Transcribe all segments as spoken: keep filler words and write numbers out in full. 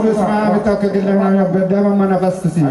Terus ma, minta kegiling nami, berdamang mana pas tusi.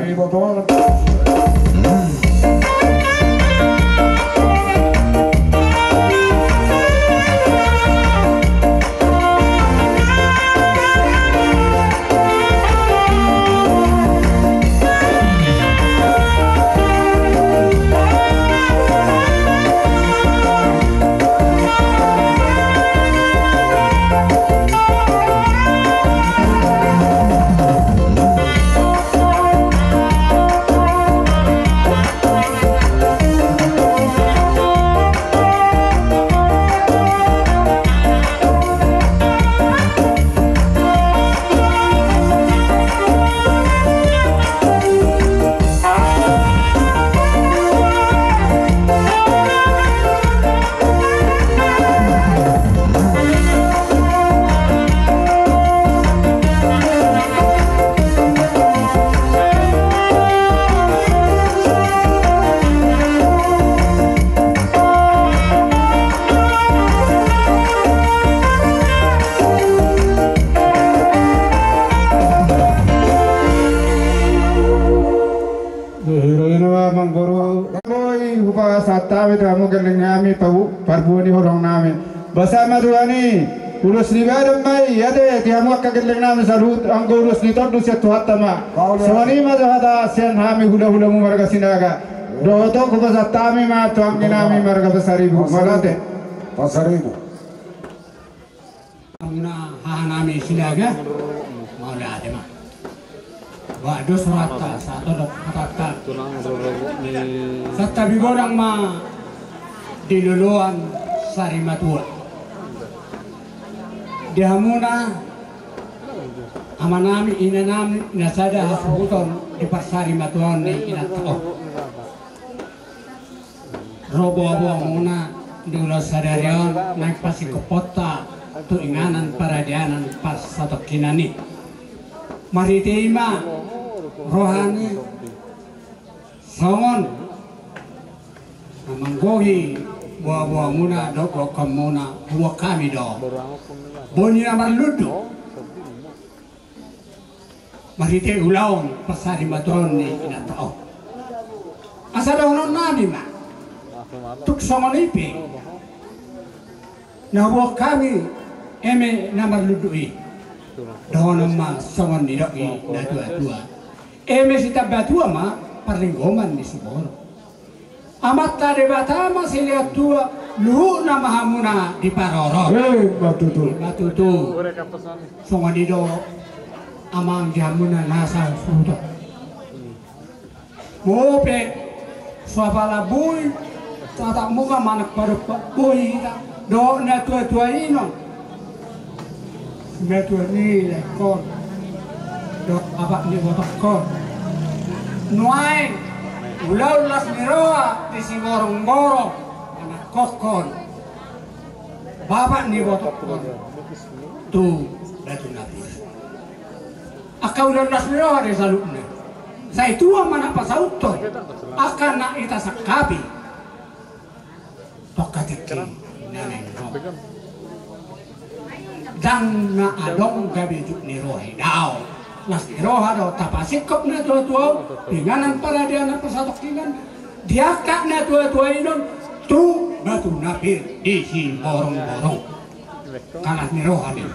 Hira-hira ma amangboru. Boi hupasahat hami tu hamu gellengnami, pau-, parbue ni holongnami. Basa ma Tuhan i, ulos ni badan ma i, ate, di hamu angka gellengnami saluhut, anggo ulos ni tondi sian Tuhanta ma. Songon i ma jo hata sian hami hula-hulamu marga Sinaga. Dohot on hupasahat hami ma tu angginami marga Pasaribu. Mauliate. Pasaribu. Hamuna hahanami Sinaga, mauliate ma. Baen do suranta, sahat do hatanta. Santabi godang ma di loloan sarimatua. Di hamuna amanami, inanami, na sada hasuhuton di parsarimatuaon ni inanta on. Ro boaboamuna di ulaon sadari on naeng pasingkophonta tu inganan paradianan parsatongkinan i. Marhite i ma rohani songon na manggohi boaboamuna dohot boaboamuna, huboan hami do boni na marlundu. Marhite ulaon parsarimatuaon ni inanta on. Asa dohononnami ma, tung songon i pe na huboan hami eme na marlundu i, dohonon ma songon nidok ni natuatua: Eme sitambatua ma parlinggoman ni siborok. Amanta Debata ma silehon tua, luhutna ma hamuna diparorot. Emma tutu. Emma tutu. Songon i do amang di hamuna na sahasuhuton. Molo pe so apala boi, tatap muka manang padompak boi hita dohot natuatua i non. Natuatua ni laengkon dohot bapak ni botokkon. Nuaeng ulaon las ni roha di Siborongborong, anakkokkon, bapak ni botokkon tu Batu Napir. Angka ulaon las ni roha do i saluhutna. Sai tuat ma na pasauthon angka na hita sangkapi. Tongka tingki na naeng ro. Ndang na adong gabe jut ni roha i, daong. Las ni roha do tapasingkop natuatua on tu inganan paradianan parsatongkinan di angka natuatua i non tu Batu Napir di Siborongborong. Angka las ni roha do i.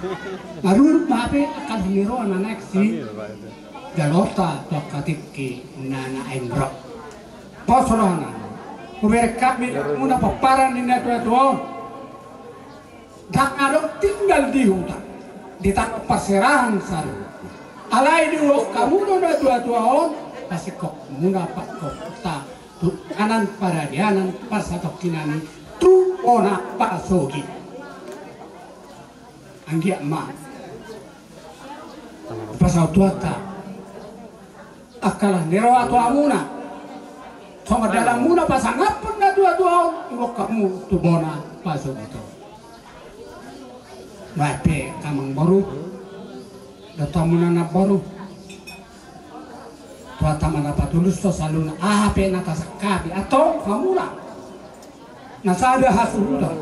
Marurut ma hape angka las ni roha na naeng sijaloonta tongka tingki na naeng ro. Pos rohana. Hubereng hami muna pomparan ni natuatua on. Ndang adong tinggal di huta, di tano parserahan saluhutna. Alai diboan hamu do natuatua on, pasingkop muna pangkohonta tu inganan paradianan parsatongkinan i tu bona pasogit. Anggiat ma pasaut Tuhanta angka las ni roha tu hamuna. Songon dalan muna pasangaphon natuatua on, diboan hamu tu bona pasogit on. Baen pe amangboru dohot hamuna namboru. Tuhanta ma na patulushon saluhutna, aha pe na tasangkapi, antong hamuna na sada hasuhuton.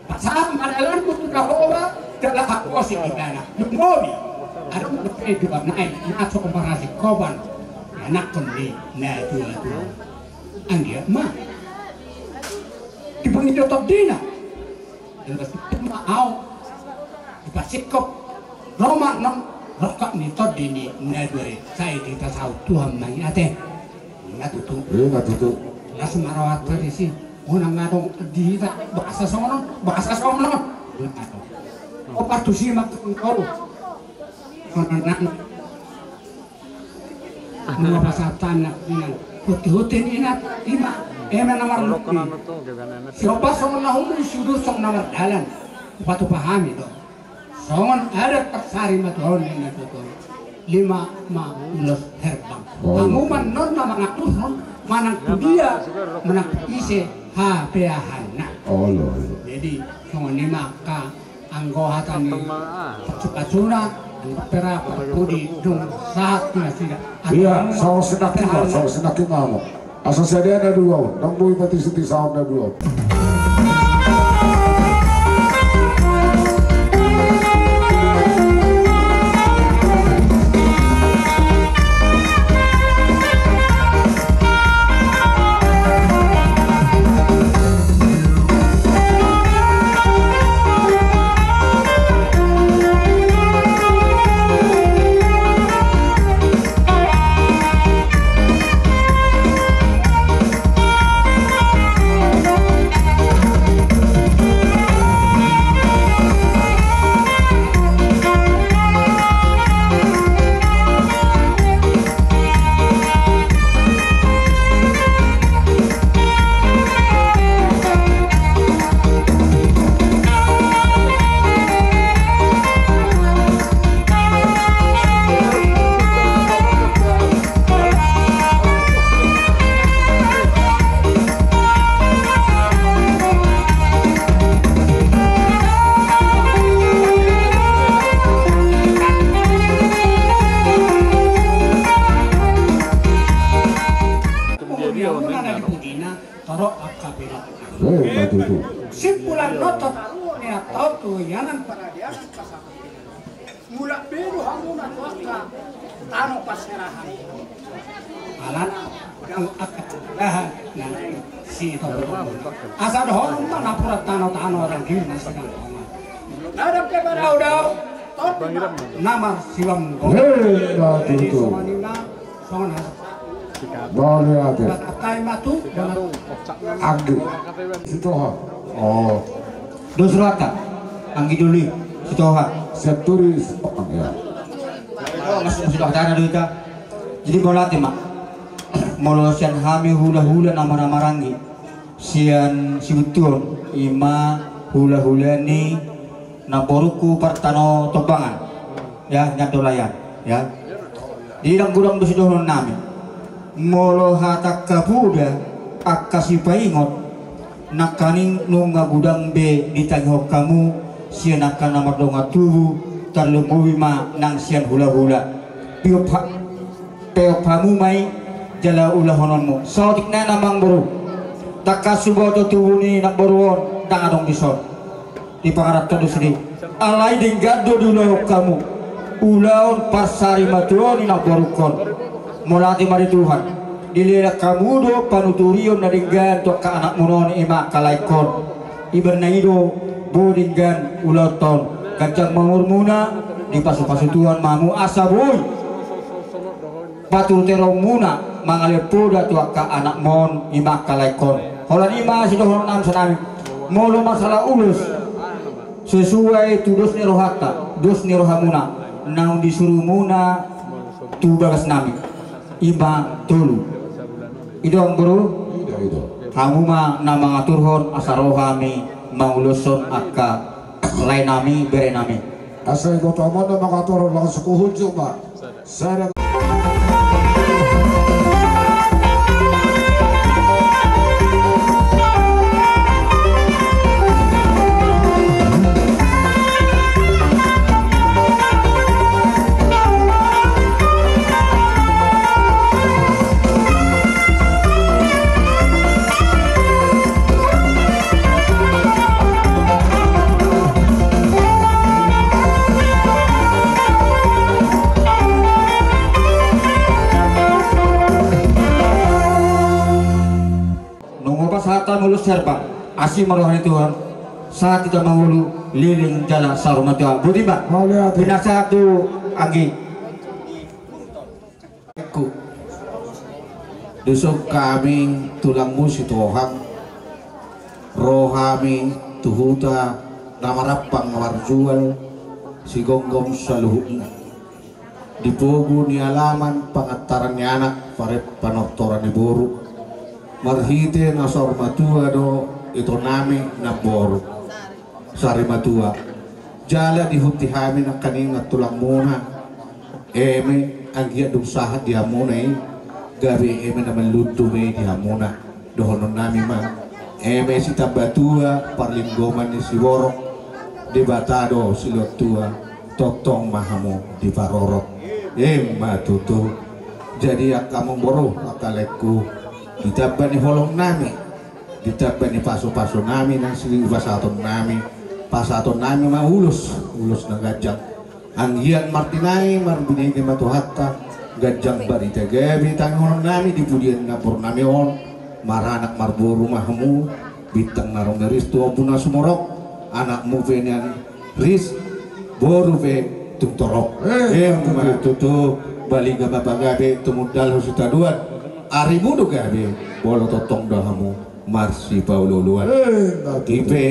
Pasahat ma dalanmu tu na hoba, jala hagosi ibana. Lumobi Adong dope dua nai na so marasingkopan ianakhon ni na dua-dua. Anggiat ma dipangido tondina. Jala tutu ma au dipasingkop. Ro ma annon rongkap ni tondi ni na dua i, sai dipasaut Tuhan ma i ate. Ima tutu. Ima tutu. Las ma rohanta disi. Unang adong di hita bahasa songon on, bahasa songon on. Unang adong. Opat tusi ma kengkol. Songon nang. Nunga pasahat anak inang. Hoti-hoti ni inang, ima eme na marluki. Siompa songon na humbu, si udur songon na mardalan. Hupatupa hami do songon adat parsari matuaon ni na tuatua. Lima ma ulos herbang. Hamu ma annon na mangaturhon manang tu dia manang tu ise hapeahanna. Jadi songon i ma angka anggo hata ni pasu-pasuna, anggo pera parpudi dung sahat tu nasida. Ia, saos sinaki ma, saos sinaki ma hamu. Asa sada na dua on, ndang boi patisa-tisahon na dua on. Torop angka pinangan. Eh, ima tutu. Simpulan nota taruo ni ataon tu ianan paradianan pasahaton. Mulak be do hamuna tu angka tano parserahan. Alana godang angka serahan na sitongtong. Asa dohonon ma napuran tano-tano rangging na sitongtong. Na dang kepada udau. Tondi ma na marsiwang. Eh, ima tutu. Jadi songon i ma. Mauliate. Anggi. Sitoha. Oh. Dos rata. Anggi doli. Sitoha. Siap turis. Oh, iya. Oh, mas, mas, sudah ada duita. Jadi mauliate ma. Molo sian hami hula-hula na marhahamaranggi. Sian Sibuntuon, ima hula-hula ni namborungku partano Tombangan. Ya, nyandolayan, ya. Di dang godang do sidohonon nami. Molo hata angka poda, angka sipaingot, nangkaning nunga godang be ditangihon hamu, sian angka na mardongan tubu, tarlumobi ma nang sian hula-hula. Piop ha-, Peop hamu ma i jala ulahononmu. Saotik nai amangboru. Tangkas huboto tubu ni namboru on, ndang adong dison. Dipangaranto do sude. Alai denggan do diulahon hamu. Ulaon parsari matuaon ni namborungkon. Mauliate ma di Tuhan. Dilehon hamu do panuturion na denggan tu angka anakmuna on, ima angka laengkon. Ibana i do boi denggan ulaonta on. Ganjang ma umurmuna, dipasu-pasu Tuhan ma hamu asa boi paturehonmuna mangalehon poda tu angka anakmon, ima angka laengkon. Holan i ma sidohonon nami sian hami. Molo masalah ulos, sesuai tu dos ni rohanta, dos ni rohamuna, naung disurumuna tu bagas nami, ima tolu. I do, amangboru? I do, i do. Hamu ma na mangaturhon asa ro hami manguloshon angka lae nami, bere nami. Asa iboto hamu na mangaturhon langsung huhunjuk ma. Sada. Serba asi ma roha ni Tuhan. Sahat hita mangolu, leleng jala saur matua. Boti ma. Mauliate. Pinasahat tu anggi. Ku. Dison hami tulangmu Sitohang. Ro hami tu huta na marampang na marjual, Sigomgom saluhutna. Di pogu ni alaman, pangantaran ni anak, pare-, panortoran ni boru. Marhite na saur matua do itonami namboru sari matua. Jala dihut hami nangkaning na tulangmuna. Eme, anggiat dung sahat di hamuna i, gabe eme na manlundu be di hamuna. Dohononnami ma, eme sitamba tua parlinggoman ni siborok, Debata do silehon tua, tongtong ma hamu diparorot. Emma tutu. Jadi angka amangboru, angka laengku, ditamba ni holongnami, ditamba ni pasupasonami na silehon i pasahatonnami, pasahatonnami ma ulos, ulos na ganjang. Anggiat martinangi marbinege ma Tuhanta, ganjang barita gabe tangihononnami di pudian namborunami on, maranak marboru ma hamu, bintang na ro maris tu ompu na sumorop, anakmu pe nian ris, boru pe tung torop. Eh, emma tutu. Tutu, balingga ma pagabe, tumundalhon sitadoan, arimu do gabe, molo tongtong do hamu marsipaolooloan. Eh, emma tutu. I pe,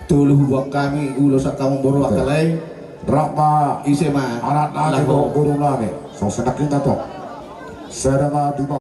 tolu huboan hami ulos angka amangboru, angka lae. Rap ma. Ise ma? Anak nami, laho. Boru nami. So senang kita to. Sada ma di ma.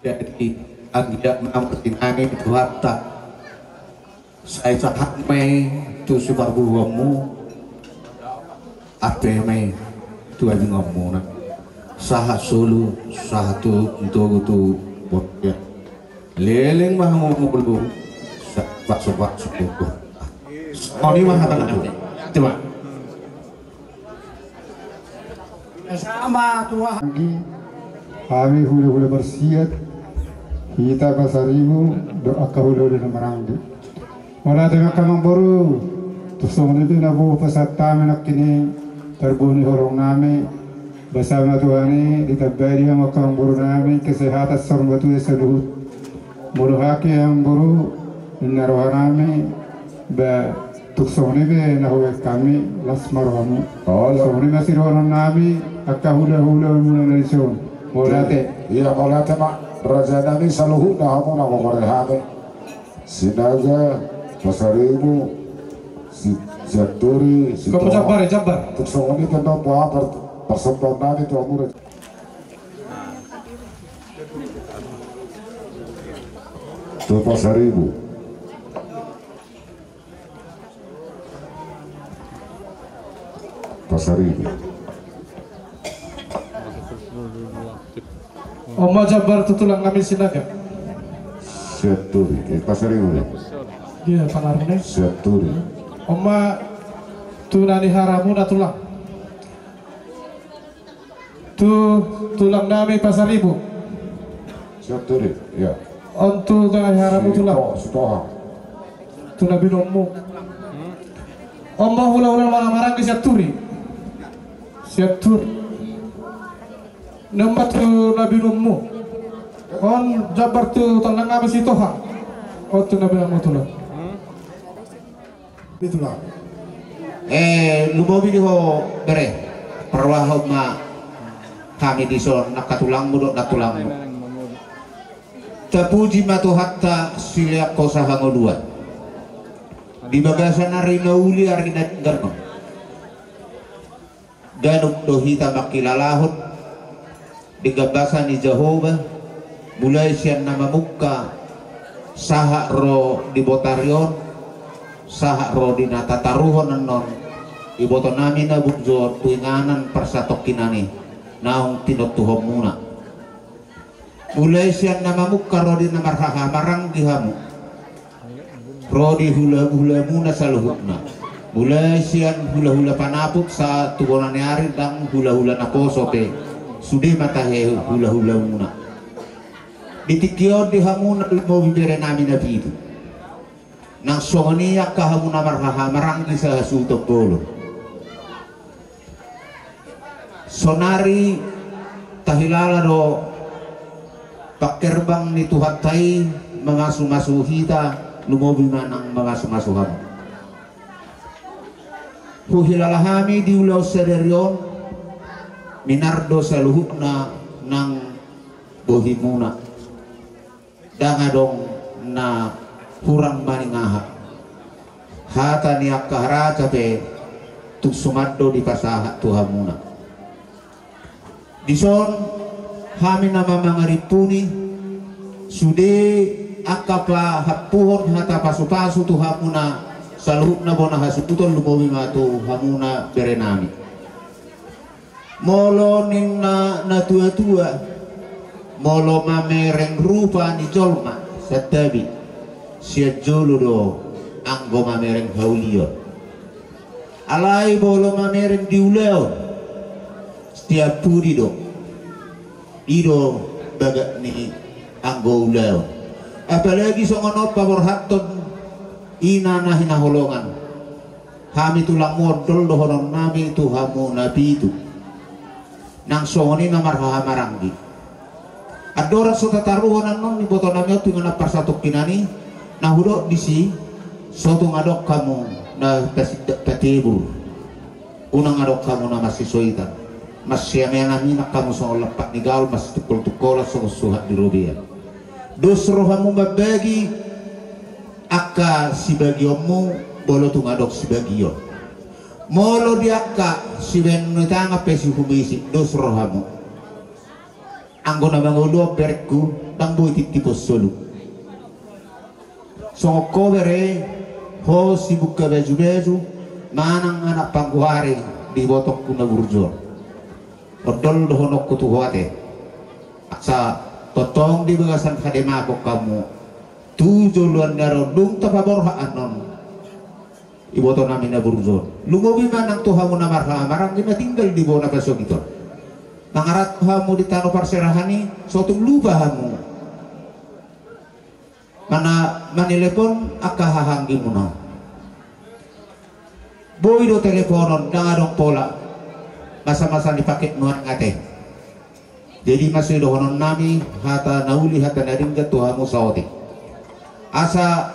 Jadi, anggiat ma martinangi Tuhanta. Sai sahat ma i tu sipargulluanmu, ampe ma i tu abinganmuna. Sahat solu, sahat tu, tu, tu bontean. Leleng ma hamu mangolu, sa-, pasu-pasu. Songon i ma hata nami. Coba. Sama tua. Anggi, hami hulahula marsiat, hita pasaribu, dohot angka hulahula na maranggi. Mauliate ma angka amangboru, tung songon i pe na boi pasahat hami nangkin i, tarboru ni holong nami, basa ma Tuhan i, ditambai di hamu angka amangboru nami, kesehatan saur matua saluhut. Molo hami amangboru, ninna roha nami, ba, tung songon i pe na hubaen hami, las ma rohamu. Olo. Songon i ma sidohonon nami, angka hulahula muna na dison. Mauliate. Ia, mauliate ma, raja nami saluhutna hamu na manggoari hami. Sinaga, Pasaribu, Si-, Sianturi, Sitohang. Kamu jambar, jambar. Tung songon i pe na par-, parsombaon nami tu hamu. Tu Pasaribu. Pasaribu. On ma jambar tu tulang nami Sinaga. Sianturi, eh, Pasaribu. Dia pangarune. Sianturi. On ma tu na niharamuna tulang. Tu tulang nami Pasaribu. Sianturi, ya. On tu na niharamu tulang. Sito-, Sitohang. Tu na binoanmu. On ma hulahula na maranggi Sianturi. Sianturi. On ma tu na binoanmu. On jambar tu tulang nami Sitohang. On tu na binoanmu tulang. Itulah. Eh, lumobi di ho bere. Parrohahon ma hami dison, angka tulangmu dohot nantulangmu. Tapuji ma Tuhanta, silean hosa hangoluan. Di bagasan ari na uli, ari na denggan on. Ganup do hita mangkilalahon denggan basa ni Jahowa, mulai sian na mamungka sahat ro di botari on, sahat ro di na tataruhon annon, ibotonami na burju on tu inganan parsatongkinan i naung tinontuhonmuna. Mulai sian na mamungka ro di na marhahamaranggi hamu, ro di hulahulamuna saluhutna. Mulai sian hulahula panaput sahat tu bona ni ari, ndang hulahula naposo pe, sude ma tahe hulahulamuna. Di tingki on di hamu na lumobi berenami na pitu, nang songon i angka hamu na marhahamaranggi sahasuhuton bolon. Sonari tahilala do pangherbang ni Tuhanta i mamasumasu hita, lumobi ma nang mamasumasu hamu. Huhilala hami di ulaon sadari on, minar do saluhutna nang bohimuna. Ndang adong na hurang maningaha. Hata ni angka raja pe tung suman do dipasahat tu hamuna. Dison hami na mamangarimpuni sude angka pahampuhon hata pasupasu tu hamuna saluhutna bona hasuhuton, lumobi ma tu hamuna berenami. Molo ninna natuatua, molo mamereng rupa ni jolma santabi, sian jolo do anggo mamereng haulion. Alai molo mamereng di ulaon, setiap pudi do, i do bagak ni anggo ulaon. Apalagi songon on paborhathon ina na hinaholongan. Hami tulangmu, ondol dohononnami tu hamu na pitu, nang songon i na marhahamaranggi. Andorang so tataruhon annon ibotonami on tu inganan parsatongkinan i, na hudok disi, so tung adong hamu na pasindak patebur. Unang adong hamu na masisoitan. Masiameamean hamu songon lampak ni gaol, masitungkoltungkolan songon suhat di robean. Dos rohamu mambagi angka sibagionmu, molo tung adong sibagion. Molo di angka sibaen ni tangan pe sihumisi, dos rohamu. Anggo na mangolu on berengku, ndang boi titipon solu. Songon ho bere, ho sibuka bajubaju manang anak panggoari di ibotongku na burju on. Ondol dohononku tu ho ate. Asa tongtong di bagasan hademangon hamu tu joloan ni ari on dung tapaborhat annon ibotonami na burju on. Lumobi ma nang tu hamu na marhahamaranggi na tinggal di bona pasogit on. Mangaranto hamu di tano parserahan i, so tung lupa hamu mana manilepon angka hahaanggimuna. Boi do teleponon, ndang adong pola masamasa ni paket nuan ate. Jadi mansai dohononnami hata na uli hata na denggan tu hamu saotik. Asa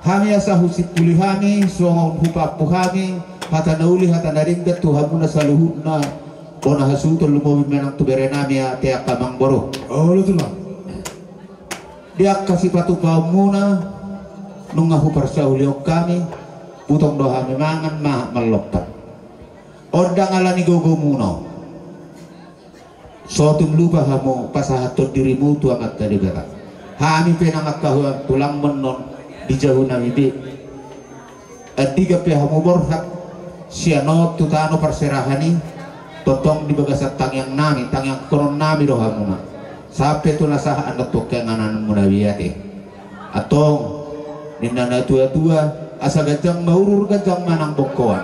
hami asa husimpuli hami songon hupampu hami hata na uli hata na denggan tu hamuna saluhutna bona hasuhuton, lumobi ma nang tu berenami ate angka amangboru. Olo tulang. Di angka sipatupaonmuna nunga huparsaulihon hami, butong do hami mangan mahat mallompan. On ndang ala ni gogomuna on. So tung lupa hamu pasahathon dirimu tu Amanta Debata. Hami pe nang angka huang tulangmu annon di jabunami be. Andigan pe hamu borhat sian on tu tano parserahan i, tongtong di bagasan tangiangnami, tangiangkononnami do hamuna. Sampe tu na sahat annon tu angka ingananmuna be ate. Antong ninna natuatua, asa ganjang ma urur ganjang ma nang bongkoan.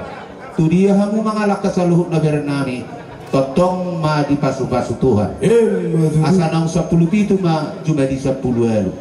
Tu dia hamu mangalangka saluhutna berenami, tongtong ma dipasupasu Tuhan. Emma tutu. Asa naung sampulu pitu ma jumadi sampulu ualu.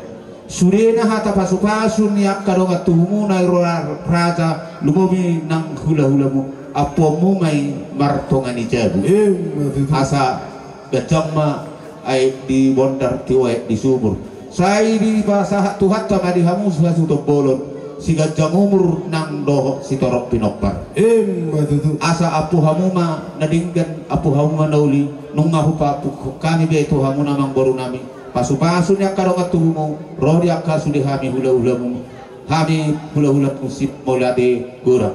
Sudena hata pasupasu ni angka dongan tubumuna i ro ra-, raja, lumobi nang hulahulamu, ampuonmu ma i martonga ni jabu. Emma tutu. Asa ganjang ma aek di bondar, tio aek di sumur. Sai dipasahat Tuhanta ma di hamu sasuhuton bolon siganjang umur nang dohot sitorop pinompar. Emma tutu. Asa ampu hamu ma na denggan, ampu hamu ma na uli, nunga hupapungu hami be tu hamu na amangborunami. Pasupasu ni angka dongan tubumu ro di angka sude hami hulahulamu, hami hulahulamu si mauliate godang.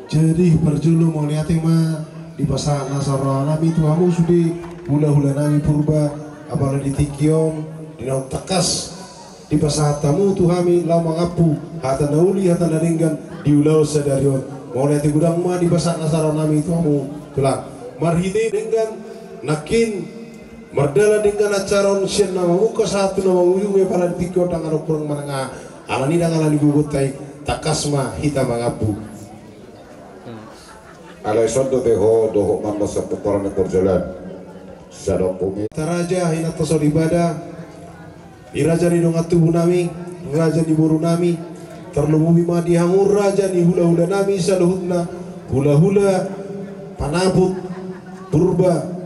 Jadi parjolo mauliate ma dipasahat nasa rohanami tu hamu sude hulahulanami Purba, apala di tingki on di naung tangkas dipasahat hamu tu hami laho mangampu hata na uli hata na denggan di ulaon sadari on. Mauliate godang ma dipasahat nasa rohanami tu hamu tulang. Marhite denggan nangkin Mardalan denggan acara on sian na mamungka sahat tu na mangujungi, apala di tingki on ndang adong hurang manang aha. Alani i ndang alani gogonta i, tangkas ma hita mangampu. Alai songon dope ho dohot manang sapomparan ni parjolo. Sadok bumi. Hita raja, inanta soripada, i raja ni dongan tubu nami, raja ni boru nami, tarlumobi ma di hamu raja ni hulahula nami saluhutna, hulahula Panaput Purba.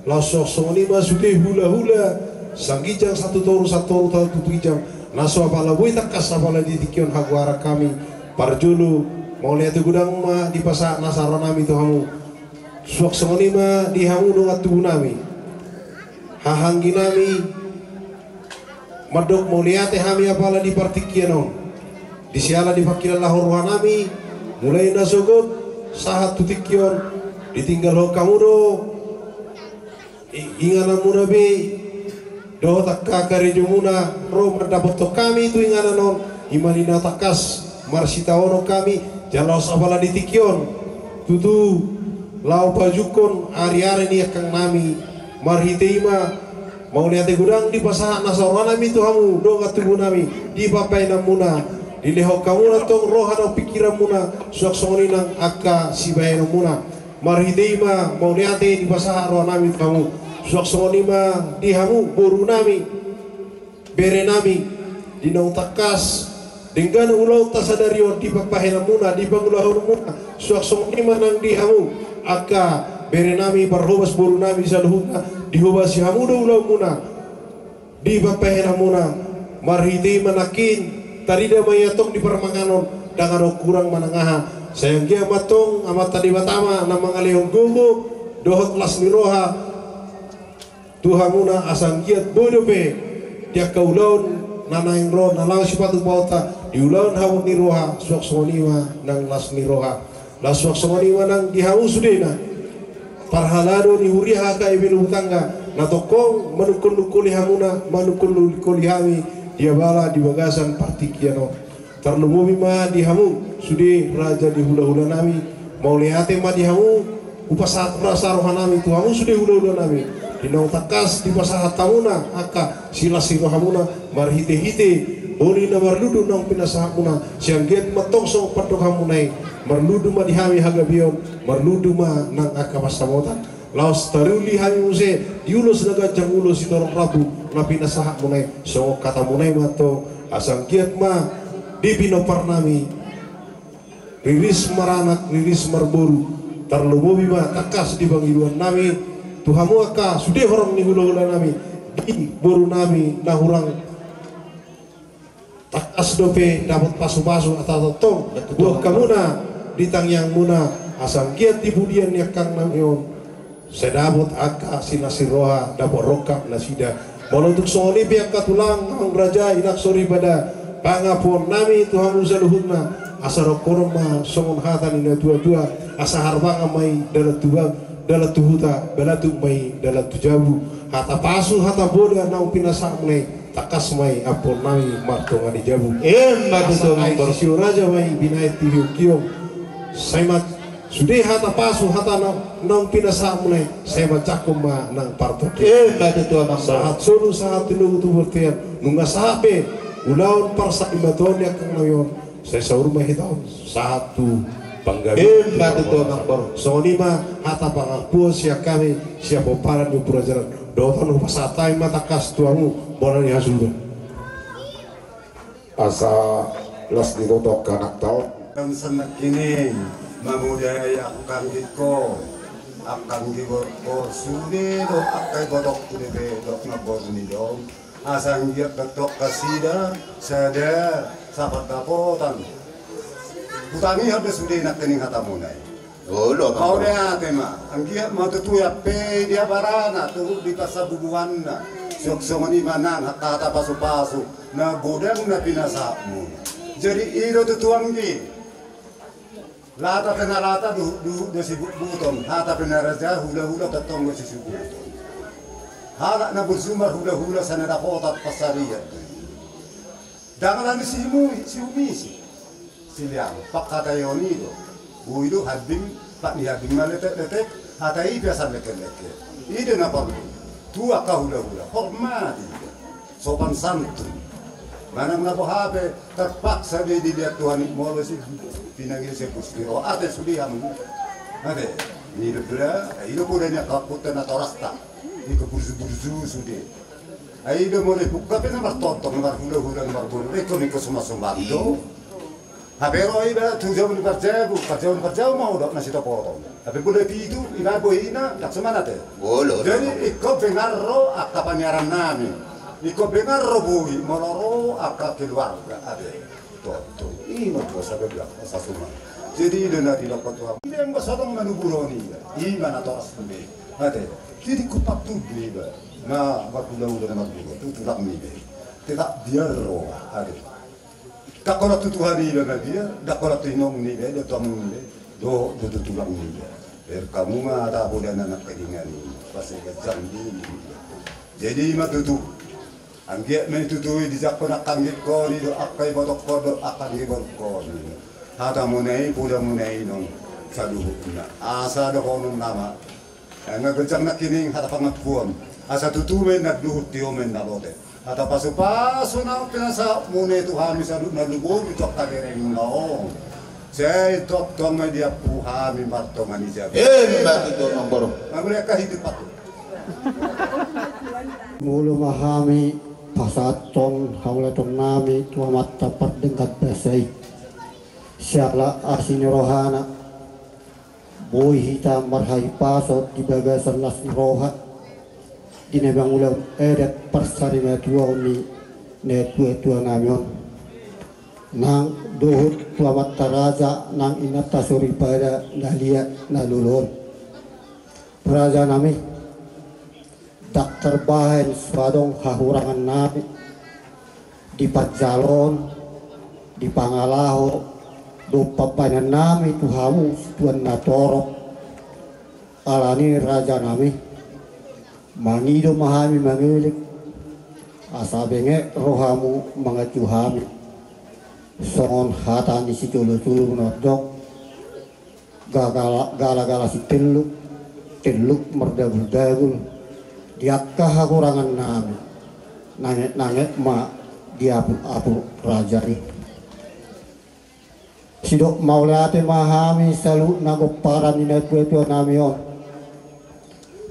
Laos songon i ma sude hulahula Sangginjang, satu toru, satu toru, satu ginjang, na so apala boi tangkas apala di tingki on hagoaran hami. Parjolo, mauliate godang ma dipasahat nasa roha nami tu hamu. Suang songon i ma di hamu dongan tubu nami, haha anggi nami, mandok mauliate hami apala di partingkian on. Di siala dipangkilalahon roha nami, mulai nasogot sahat tu tingki on, ditinggalhon hamu do i-, ingananmuna be dohot angka karejomuna ro mandapothon hami tu inganan on, i ma na tangkas marsitaonon hami. Jala laos apala di tingki on, tutu laho pajukhon ariari ni angkang nami. Marhite i ma mauliate godang dipasahat nasa roha nami tu hamu dongan tubu nami di pambahenanmuna. Dilehon hamu ma antong roha dohot pingkiranmuna, suang songon i nang angka sibahenonmuna. Marhite i ma mauliate dipasahat roha nami tu hamu. Suang songon i ma di hamu boru nami, bere nami, di naung tangkas denggan ulaonta sadari on di pambahenanmuna, di pangulahonmuna. Suang songon i ma nang di hamu angka bere nami, parhobas boru nami saluhutna, dihobasi hamu do ulaonmuna di pambahenanmuna. Marhite i ma nangkin tarida ma i antong di parmanganon, ndang adong hurang manang aha. Sai anggiat ma antong Amanta Debata ma na mangalehon gogo dohot las ni roha tu hamuna, asa anggiat boi dope di angka ulaon na naeng ro na laho sipatupaonta, di ulaon habot ni roha, suang songon i ma nang las ni roha. Laos suang songon i ma nang di hamu sudena parhalado ni huria H K I P Luhut Angga, na tongtong manungkol-nungkoli hamuna, manungkol-nungkoli hami di abala di bagasan partingkian on. Tarlumobi ma di hamu sude raja ni hulahula nami, mauliate ma di hamu, hupasahat nasa roha nami tu hamu sude hulahula nami. Di naung tangkas dipasahat hamuna angka silas ni rohamuna, marhite-hite boni na marlundu naung pinasahatmuna, sai anggiat ma antong songon pandohanmuna i, marlundu ma di hami hagabeon, marlundu ma nang angka pansamotan. Laos taruli hami muse di ulos na ganjang, ulos sitorop rambu na pinasahatmuna i, songon hatamuna i ma antong, asa anggiat ma di pinompar nami riris maranak, riris marboru, tarlumobi ma tangkas di pangidoan nami tu hamu angka sude horong ni hulahula nami, di boru nami na hurang tangkas dope dapot pasu-pasu, asa tongtong buat hamuna di tangiangmuna, asa anggiat di pudian ni angkang nami on sai dapot angka silas ni roha, dapot rongkap nasida. Molo tung songon i pe angka tulang, amang raja, inang soripada, pangampuon nami tu hamu saluhutna, asa dohonon ma songon hata ni na tua-tua: Asa harbangan ma i dalan tu ba-, dalan tu huta, balatuk ma i dalan tu jabu. Hata pasu, hata boda naung pinasahatmuna i, tangkas ma i ampuon nami martonga ni jabu. Emma tutu, amang boru. Asa ai sisio raja ma i binahen tu hiong-hiong. Sai ma sude hata pasu, hata na-, naung pinasahatmuna i, sai manjangkon ma nang partondion. Emma tutu, amang boru. Sahat solu, sahat tu togu, tu bontean. Nunga sahat pe ulaon parsaimatuaon ni angkang nami on, sai saur ma hita on sahat tu panggabean. Emma tutu, amang boru. Songon i ma hata pangampuon sian hami, sian pomparan ni Ompu Raja. Dohot on hupasahat hami ma tangkas tu hamu bona ni hasuhuton. Asa las ni roha tu angka anakta on. Kan sian nangkining mamodai angka anggingku, angka anggingku sude dohot angka ibotongku dope dohot namboru ni daong. Asa anggiat bettok nasida sada sapandapotan. Hutangihon do sude nangkining hatamuna i. Olo, amang boru. Mauliate ma, anggiat ma tutu ia pe di abarana, turut di parsabubuanna. Suang songon i ma nang hata pasu-pasu na godang na pinasahatmuna. Jadi i do tutu, anggi. Lata pe na lata, duhut-duhut do sibutbuton, hata pe na raja, hula-hula tongtong do sisubuton. Halak na burju marhula-hula sai na dapotan pansarian. Ndang alani simu-, siumisi. Sileang, pangkataion i do. Boi do hambing, pat ni hambing ma letek-letek, hata i pe asa letek-letek. I do na porlu. Tu angka hulahula, hormati, sopan santun. Manang na boha pe, terpaksa do i diliat Tuhan i, molo si pinangido si pus ni roha, ate sude hamu. Ate, i do poda, i do poda ni angka ompunta natorasta. I do burju-burju sude. Ai i do molo i pungka pe na martontong, na marhulahula, na marboru, ingkon ingkon somasomba do. Hape ro iba tu jabu ni parjabu, parjabu ni parjabu ma hudok na sitopotong. Hape bulan pitu, iba bohina, ndang somanat e. Jadi ingkon bengar ro angka paniaran nami. Ingkon bengar ro boi, molo ro angka keluarga, ate. Toto, i ma tu sabe bilang, sasuma. Jadi i do na didok tu hamu. Iba anggo so adong manuburon iba, iba natoras be. Ate, jadi ingkon patudu iba. Na marhulahula na marboru, tu tulang niba. Tetap biar ro, ate. Ndang holan tu Tuhan iba ma dia, ndang holan tu inong niba, dohot tu among niba, dohot tu tulang niba. Ber hamu ma tapoda na nangkiningan i, pas iba jang di. Jadi i ma tutu. Anggiat ma i tutu i dijangkon angka anggingkon i dohot angka ibotongkon dohot angka anggiborungkon i. Hatamuna i, podamuna i nang saluhutna. Asa dohonon nama. Nga ganjang nangkining hata pangampuon. Asa tutu ma i na luhut, tio ma i na lote. Hata pasupasu na pinasahatmuna i tu hami saluhutna, lumobi tu angka berengna on. Sai tongtong ma i diampu hami martonga ni jabu. Emma tutu, amangboru. Nga mauliate hidup aku. Molo ma hami pasahathon hauliateon nami tu Amanta pardenggan basa i. Siala asi ni rohana. Boi hita marhahipason di bagasan las ni roha, di na mangulahon adat parsarimatuaon ni natuatua nami on. Nang dohot tu amanta raja nang inanta soripada na lia na lolo on. Raja nami. Ndang tarbahen so adong hahurangan nami di panjaloon, di pangalaho dohot pambahenan nami tu hamu situan na torop. Alani raja nami, mangido ma hami mangelek, asa benget rohamu manganju hami. Songon hata ni sijolojolo na mandok, Gagala-, galagala sitelluk, telluk mardaguldagul, di angka hahurangan nami, nangetnanget ma di apulapul raja i. Sidok mauliate ma hami saluhutna pomparan ni natuatua nami on.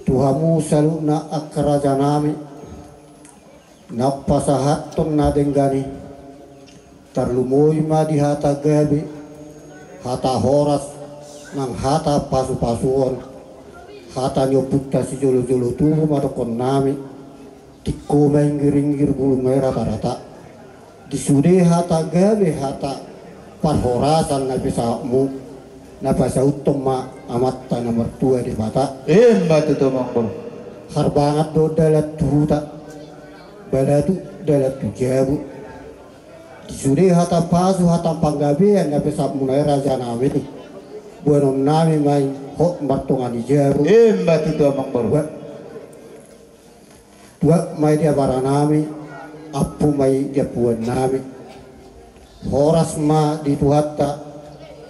Tu hamu saluhutna angka raja nami, na pasahathon na denggan i, tarlumobi ma di hata gabe, hata horas, nang hata pasupasuon, hata ni ompunta sijolojolo tubu ma dohonon nami, tingko ma inggiringgir, bulung ma i ratarata. Di sude hata gabe, hata parhorasan na pesahatmu, na pasauthon ma Amanta na martua Debata. Emma tutu, amangboru. Harbangan do dalan tu huta, balatuk dalan tu jabu. Di sude hata pasu, hata panggabean na pesahatmuna i raja nami, boanon nami ma i hot martonga ni jabu. Emma tutu, amangboru. Tuat ma i di abara nami, ampu ma i di ampuan nami. Horas ma di Tuhanta,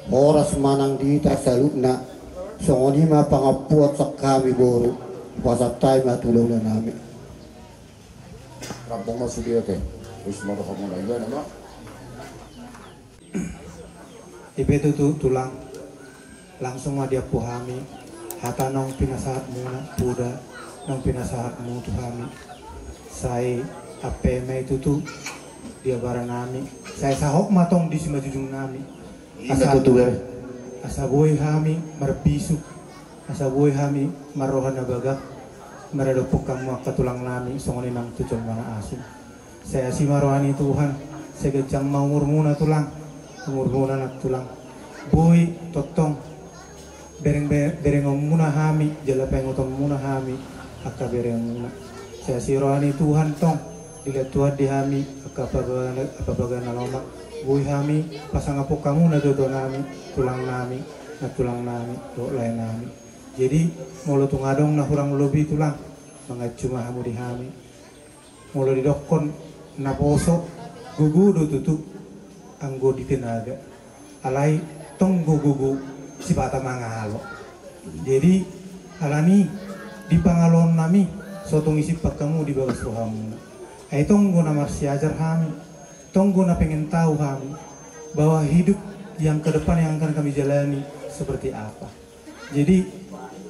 horas ma nang di hita saluhutna. Songon i ma pangampuon sian hami boru, hupasahat hami ma tu hulahula nami. Rampung ma sude, oke. Terus ma rohamuna, ibana ma. I pe tutu, tulang, langsung ma diampu hami hata naung pinasahatmuna, poda naung pinasahatmu tu hami. Sai ampe ma i tutu di abara nami, sai sahat ma tong di simanjujung nami. Asa, asa boi hami marbisuk, asa boi hami marroha na bagak maradophon hamu angka tulang nami, songon i nang tu jolma na asing. Sai asi ma roha ni Tuhan, sai ganjang ma umurmuna tulang, umurmuna nang tulang. Boi tongtong bereng, be-, berengonmuna hami, jala paingotonmuna hami angka berengonmuna. Sai asi roha ni Tuhan tong, dilehon Tuhan di hami angka pabagana, pabagana na lomak. Boi hami pasangaphon hamu natuatua nami, tulang nami, nang tulang nami dohot lae nami. Jadi molo tung adong na hurang lobi tulang, manganju ma hamu di hami. Molo didokkon naposo, gogo do tutu anggo di tenaga. Alai tong gogo sipata mangalo. Jadi alani di pangaloon nami, So tung isimpan hamu di bagas rohamuna. Ai tong do na marsiajar hami, tong do na pengen tahu hami bahwa hidup yang ke depan yang akan kami jalani seperti apa. Jadi,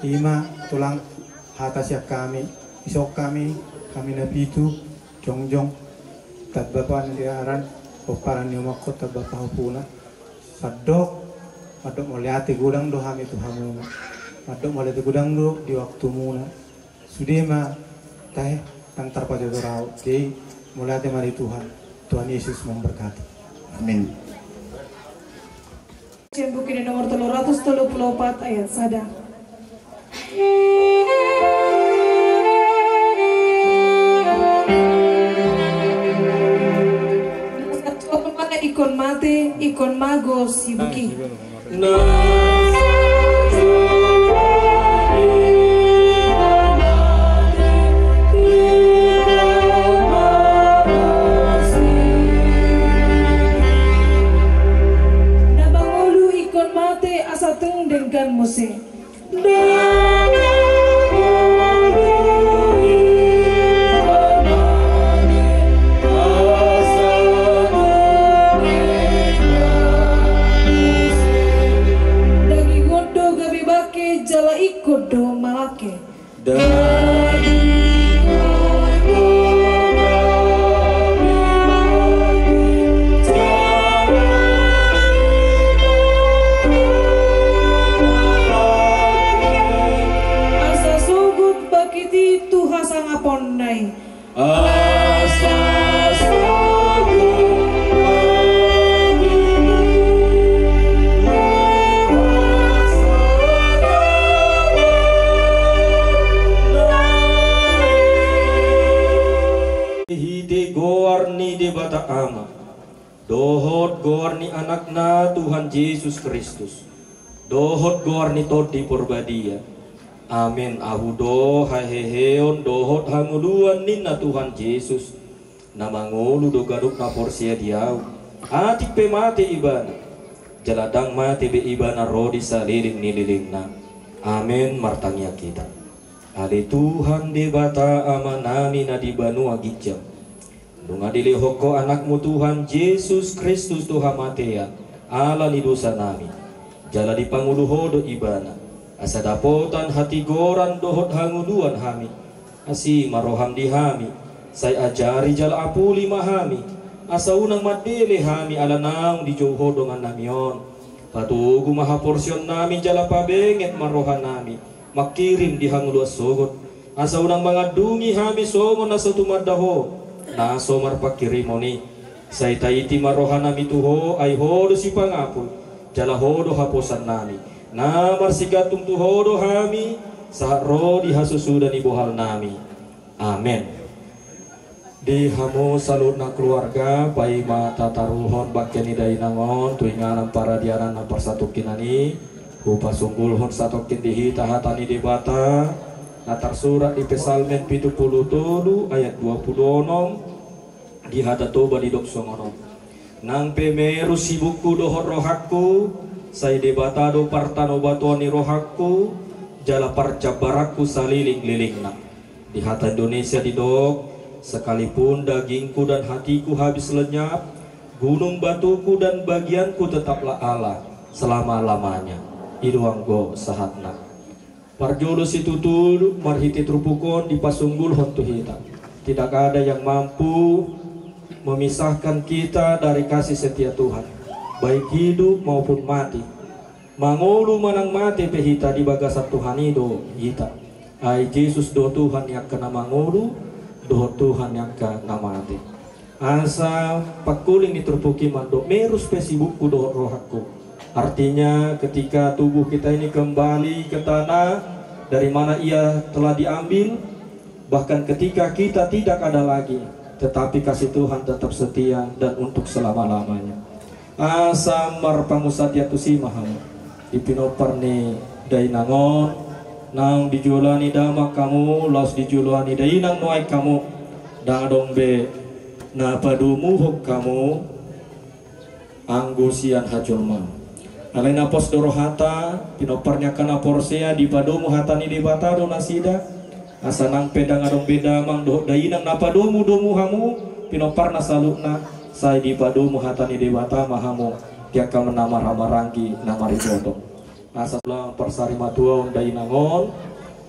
ima tulang, hata sian hami, ison hami, hami na pitu, jongjong, tamba pandiaran, pomparan ni omakhon, tamba pahompu na. Sandok, mandok mauliate godang do hami tu hamuna. Mandok mauliate godang do di waktumuna. Sude ma tahe, ndang tarpajotor ahu. Jadi, mauliate ma di Tuhan. Tuhan Yesus memberkati. Amin. Sian Buku Ende nomor tolu ratus tolu pulu opat ayat sada. Ingkon mate, ingkon mago sibuki. Na mangolu ingkon mate asa tung denggan muse. Daging on do gabe bangke jala ingkon do malangke. Asa sogot bangkit i tu hasangaponna i. Asa sogot bangkit i tu hasangaponna i. Marhite goar ni Debata Ama, dohot goar ni Anakna Tuhan Jesus Kristus, dohot goar ni Tondi Porbadia. Amen. Ahu do haheheon dohot hangoluan ninna Tuhan Jesus. Na mangolu do ganup na porsea di Ahu, atik pe mate ibana, jala ndang mate be ibana ro di saleleng ni lelengna. Amen. Martangiang hita. Ale Tuhan Debata Amanami na di banua ginjang, nunga dilehon Ho Anakmu Tuhan Jesus Kristus tu hamatean ala ni dosanami, jala dipangolu Ho do ibana, asa dapotan hatigoran dohot hangoluan hami. Asi ma roham di hami, sai ajari jala apuli ma hami, asa unang mandele hami ala naung dijou Ho dongannami on. Patogu ma haporseaonnami jala pabenget ma rohanami mangkirim di hangoluan sogot, asa unang mangandungi hami songon na so tumanda Ho na so marpangkirimon i. Sai taiti ma rohanami tu Ho, ai Ho do sipangapul, jala Ho do haposannami, na marsigantung tu Ho do hami sahat ro di hasusuda ni bohalnami. Amen. Di hamu saluhutna keluarga, paima tataruhon bangke ni dainang on tu inganan paradianan na parsatongkinan i, hupasunggulhon satongkin di hita hata ni Debata na tarsurat di Psalmen pitu pulu tolu ayat dua pulu onom, di hata Toba didok songon on: Nang pe merus sibukku dohot rohangku, sai Debata do partanobatoan ni rohangku jala parjambaranku saleleng-lelengna. Di hata Indonesia didok: Sekalipun dagingku dan hatiku habis lenyap, gunung batuku dan bagianku tetaplah Allah selama-lamanya. I do anggo sahatna. Parjolo situtu, marhite turpuk on dipasunggulhon tu hita: Tidak ada yang mampu memisahkan kita dari kasih setia Tuhan, baik hidup maupun mati. Mangolu manang mate pe hita, di bagasan Tuhan i do hita. Ai Jesus do Tuhan ni angka na mangolu dohot Tuhan ni angka na mate. Asa pangkuling ni turpuk i mandok: Merus pe sibukku dohot rohangku. Artinya, ketika tubuh kita ini kembali ke tanah dari mana ia telah diambil, bahkan ketika kita tidak ada lagi, tetapi kasih Tuhan tetap setia dan untuk selama-lamanya. Asa marpangunsandean tusi ma hamu di pinompar ni dainang on. Naung dijoloani damang hamu, laos dijoloani dainang nuaeng hamu, ndang adong be na padomuhon hamu anggo sian hajolmaon. Alai na pos do rohanta, pinompar ni angka na porsea, dipadomu hata ni Debata do nasida. Asa nang pe ndang adong be damang dohot dainang na padomu-domu hamu pinomparna saluhutna, sai dipadomu hata ni Debata ma hamu di angka na marhahamaranggi na mariboto. Asa tulang parsarimatua on dainang on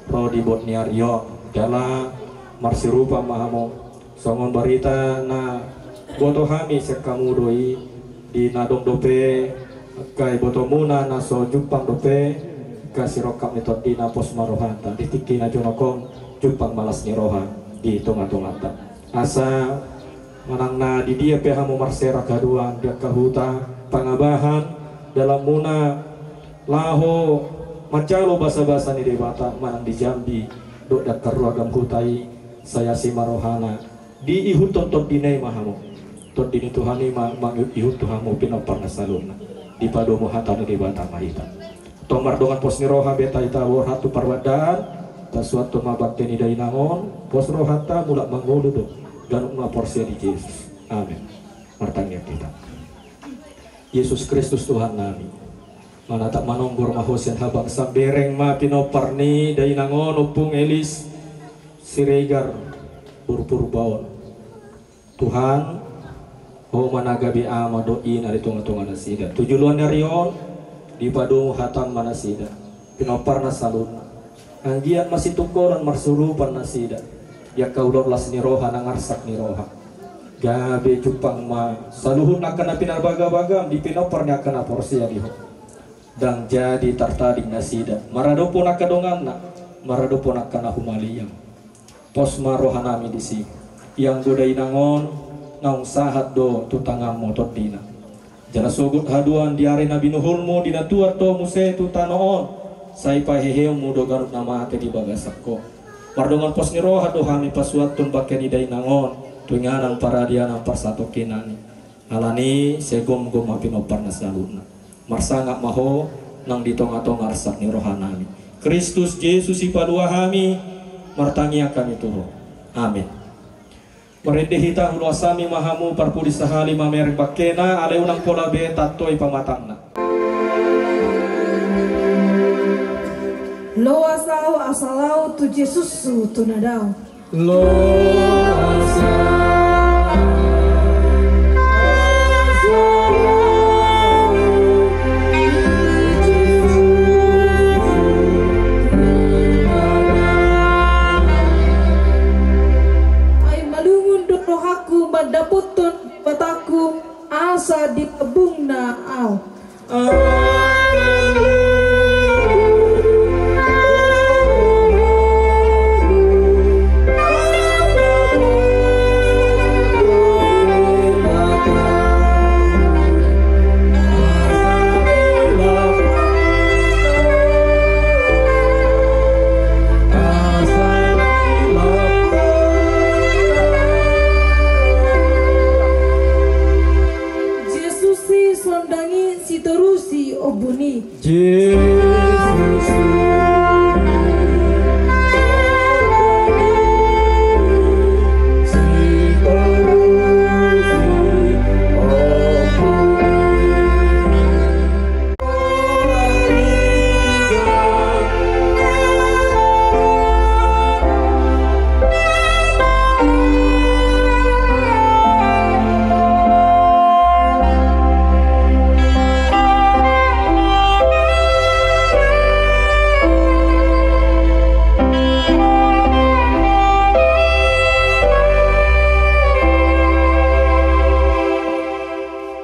ro di bot ni ari on, jala marsirupa ma hamu. Songon barita na boto hami sian hamu do i, di na adong dope angka ibotomuna na so jumpang dope angka sirongkap ni tondina, pos ma rohanta di tingki na jonok on, jumpang ma las ni roha di tonga-tonganta. Asa manang na di dia pe hamu marserak haduan di angka huta, pangabahan, dalanmuna laho manjalo basa-basa ni Debata manang di Jambi dohot di angka ragam huta i, sai asi ma rohana, diihuthon tondina i ma hamu. Tondi ni Tuhan i ma mangihut tu hamu pinomparna saluhutna. Dipadomu hata ni Debata ma hita. Tong mardongan pos ni roha be taida borhat tu parbandaan, tasuanhon ma bangke ni dainang on, pos rohanta mulak mangolu do ganup na porsea di Jesus. Amen. Martangiang hita. Jesus Kristus Tuhannami, manatap manonggor ma Ho sian habangsan, bereng ma pinompar ni dainang on, Ompung Elis Siregar boru Purbaon. Tuhan, Ho ma na gabe ama dohot ina di tonga-tonga nasida. Tu joloan ni ari on, dipadomu hatam ma nasida, pinomparna saluhutna. Anggiat masitungkolan marsurupan nasida di angka ulaon las ni roha nang arsak ni roha. Gabe jumpang ma saluhut angka na pinarbagabagam di pinompar ni angka na porsea di Ho. Ndang jadi tartading nasida maradophon angka donganna, maradophon angka na humaliang. Pos ma rohanami disi. Ianggo dainang on naung sahat do tu tanganmu tondina. Jala sogot haduan di ari na binuhulmu di na tuat Ho muse tu tano on, sai paheheonmu do ganup na mate di bagasan Ho. Mardongan pos ni roha do hami pasuanhon bangke ni dainang on tu inganan paradianan parsatongkinan i. Alani i sai gomgom ma pinomparna saluhutna. Marsangap ma Ho nang di tonga-tonga arsak ni rohanami. Kristus Jesus sipalua hami, martangiang hami tu Ho. Amen. Marende hita, huloas hami ma hamu parpudi sahali mamereng bangkena, alai unang pola be tantoi pamatangna. Loas ahu asa lao tu Jesushu tu na dao. Loas ahu asa lao tu Jesushu tu na dao. Ai malungun do rohangku mandapothon Debatangku asa dilambungna ahu. Jesus i sondangi, sitorusi ombun i. Jesus i sondangi, sitorusi ombun i.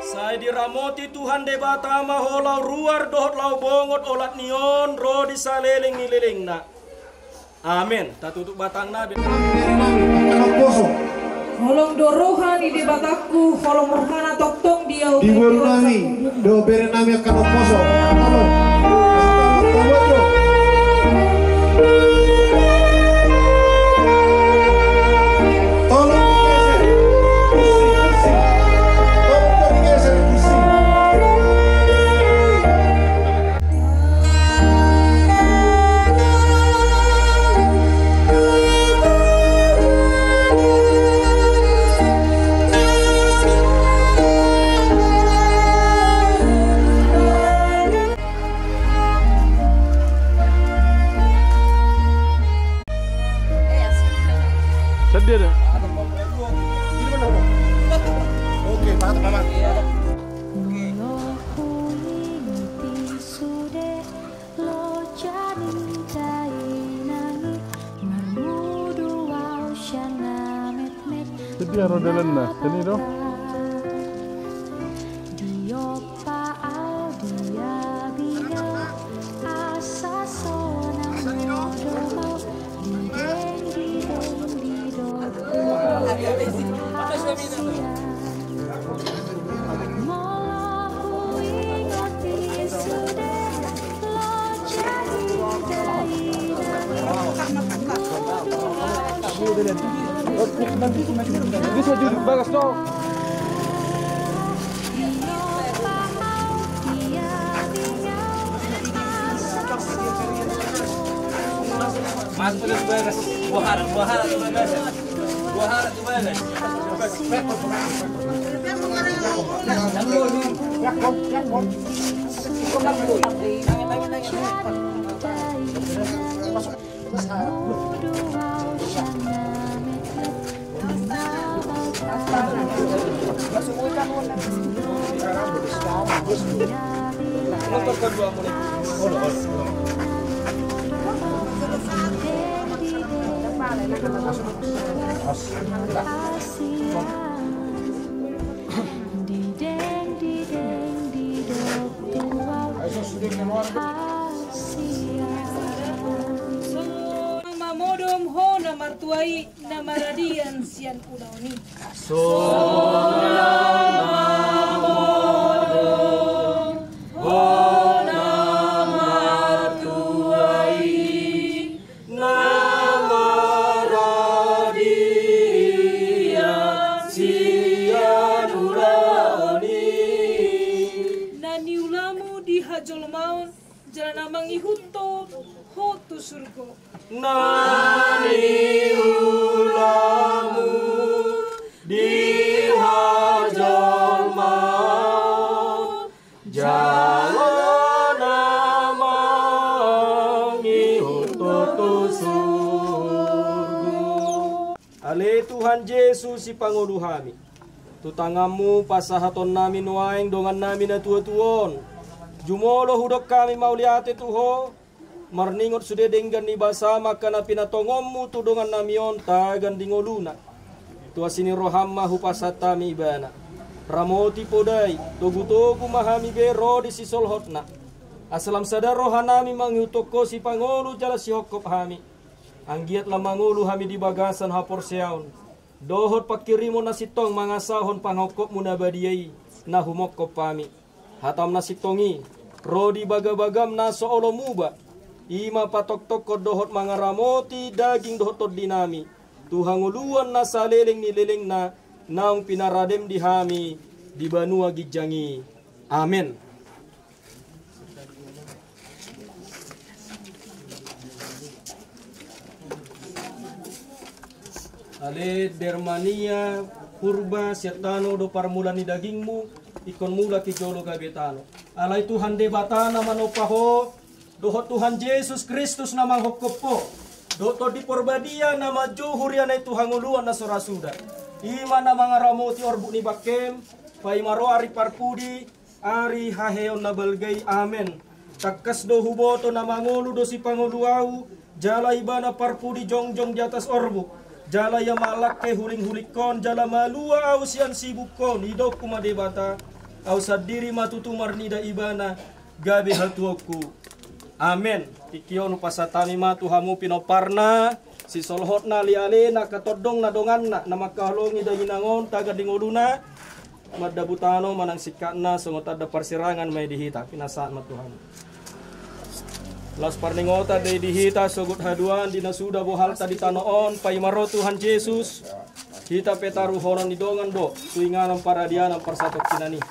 Sai diramoti Tuhan Debata ma ho laho ruar dohot laho bongot olat ni on ro di saleleng ni lelengna. Amen. Tatutup batangna. Amen. Amen. Amen. Amen. Holong do roha ni Debatangku, holong rohana tongtong di ahu. Di boru nami dohot bere nami angka na poso. Tolong. Tolong digeser kursi, kursi. Tolong digeser kursi. Dia, dia. Oke, mantap, Mama. Molo huingot i sude loja ni dainang i, marmudu au sian na metmet. Jadi, aro dalan na, sini do. Diompa au di abing au, asa sonang modom au. Dideng, dideng, didok tu au hasian. Molo huingot i sude loja ni dainang i, marmudu au sian na metmet. Bisa duduk bagas do. Masuk ke bagas. Buahara, buahara ke bagas. Buahara ke bagas. Dideng, dideng, didok tu au hasian. Sonang ma modom ho na martua i na maradian sian ulaon i. Sonang ma modom ho na martua i na maradian sian ulaon i. Na niulamu di hajolmaon jala na mangihuthon ho tu surgo. Na niulamu di hajolmaon jala na mangihuthon ho tu surgo. Ale Tuhan Jesus, sipangolu hami. Tu tanganmu pasahatonnami nuaeng dongannami na tuatua on. Jumolo hudok hami mauliate tu ho, marningot sude denggan ni basam angka na pinatongonmu tu dongannami on tagan di ngoluna. Tu asi ni roham ma hupasahat hami ibana. Ramoti, podai, togutogu ma hami be ro di sisolhotna. Asa lam sada rohanami mangihuthon ho sipangolu jala sihophop hami. Anggiat lam mangolu hami di bagasan haporseaon dohot pangkirimon na sintong mangasahon panghophopmu na badia i na humophop hami. Hatam na sintong i ro di bagabagam na so olo muba, i ma patoktokhon dohot mangaramoti daging dohot tondinami tu hangoluan na saleleng ni lelengna naung pinaradem di hami di banua ginjang i. Amen. Ale Dermania, Purba, sian tano do parmulaan ni dagingmu, ingkon mulak i jolo gabe tano. Alai Tuhan Debata na manompa ho, dohot Tuhan Jesus Kristus na manghophop ho, dohot Tondi Porbadia na manjou huria na i tu hangoluan na so ra suda, i ma na mangaramoti orbuk ni bangkem, paima ro ari parpudi, ari haheheon na balga i. Amen. Tangkas do huboto na mangolu do sipangolu ahu, jala ibana parpudi jongjong di atas orbuk, jala ia ma langke hulinghulingkon, jala malua ahu sian sibukon. Idaonku ma Debata, ahu sandiri ma tutu marnida ibana gabe hatuaonku. Amen. Tingki on hupasahat hami ma tu hamu pinomparna, sisolhotna, alealena, angka tondongna, donganna na mangkaholongi dainang on tagan di ngoluna. Mandabu tano manang singkatna songon tanda parsirangan ma i di hita. Pinasahat ma Tuhan. Laos parningotan do i di hita sogot haduan di na suda bohalta di tano on, paima ro Tuhan Jesus. Hita pe taruhonon ni dongan do tu inganan paradianan parsatongkinan i.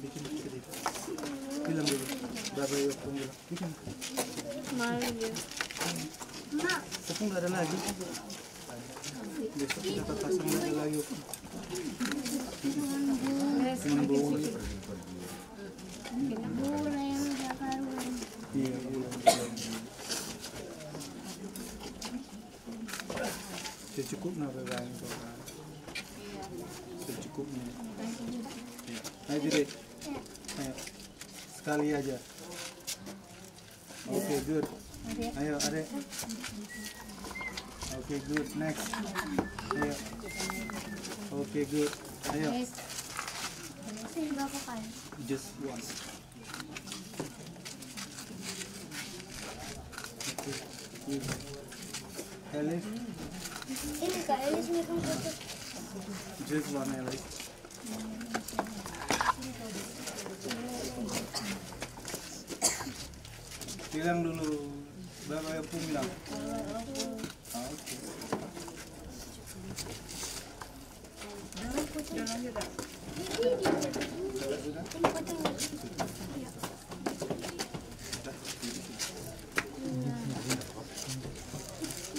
Bikin sedikit. Bilang dulu. Berapa ya, bikin. Malu dia. Mak. Tapi nggak ada lagi. Besok kita pasang lagi, lagi. Cuman bau. Iya, iya. Secukupna pe, Bang. Secukupna. Ya. Ayo, Dede. Ayo. Sekali aja. Oke, good. Ayo, Adek. Oke, good. Next. Ayo. Oke, good. Ayo. Just once. Oke, good. Elis. Ini, Kak, Elis, ini kan foto. Just one, Elis. Bilang dulu, berapa ya, Pung, bilang? Ah, oke.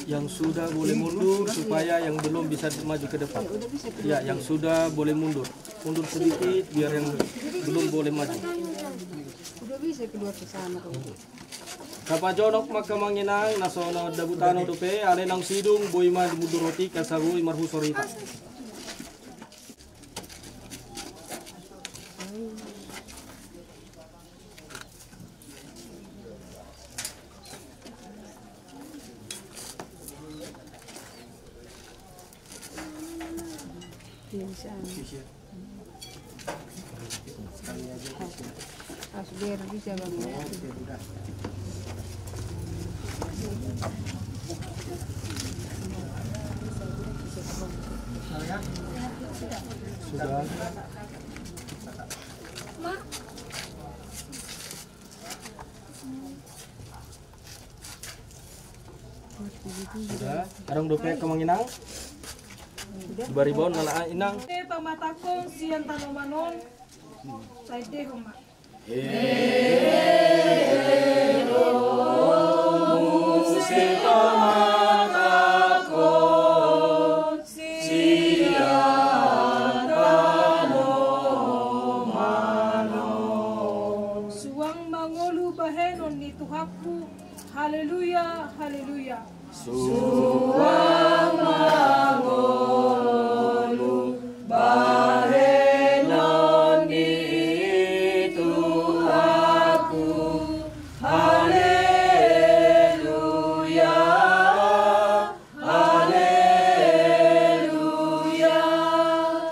Yang sudah boleh mundur supaya yang belum bisa maju ke depan. Ya, yang sudah boleh mundur. Mundur sedikit biar yang belum boleh maju. Udah bisa kedua ke sana tuh. Tapajonok ma angka amang inang, na so na dabu tano dope, alai naung sidung, boi ma mundur roti, asa boi marhusor hita. Bisa. Sekali aja. Harus biar bisa, Bang, ya. Sudah. Sudah, adong dope angka amang inang. Baribaon nala inang. Muse pamatangkon sian tanoman on, sai dehon ma. Muse pamatangkon sian tanoman on. Suang mangolu bahenon ni Tuhanku. Haleluya, haleluya. Suang mangolu bahenon ni Tuhanku. Haleluya, haleluya.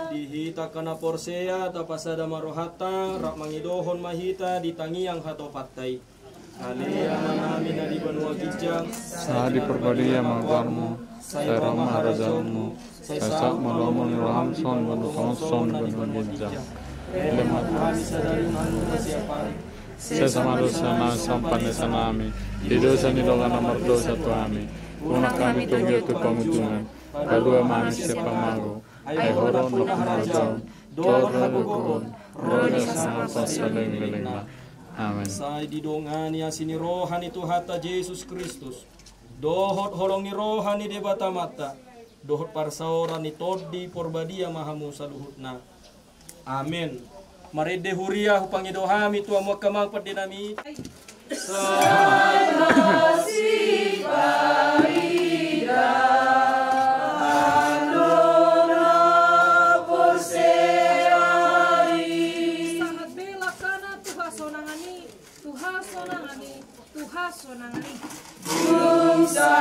Di hita angka na porsea, tapasada ma rohanta, rap mangidohon ma hita di tangiang hatopanta i. Ale Amanami na di banua ginjang, sai diparbadia ma goarmu, sai ro ma harajaonmu, sai saut ma lomo ni roham songon na songon di banua ginjang. Lehon ma tu hami sadari on hangoluan siapari. Sesa ma dosanami songon panesanami di dosa ni dongan na mardosa tu hami. Unang hami togihon tu pangunjunan. Palua ma hami sian pamago. Ai Ho do na harajaon, dohot hagogoon, ro di hami saleleng ni lelengna. Amen. Sai didongani asi ni roha ni Tuhanta Jesus Kristus, dohot holong ni roha ni Debata Amanta, dohot parsaoran ni Tondi Porbadia ma hamu saluhutna. Amen. Marende huria hupangido hami tu hamu angka amang pandenami. Sai masipaidaan do na porsea i. Sahat be langkana tu hasonangan i, tu hasonangan i, tu hasonangan i. Dung sa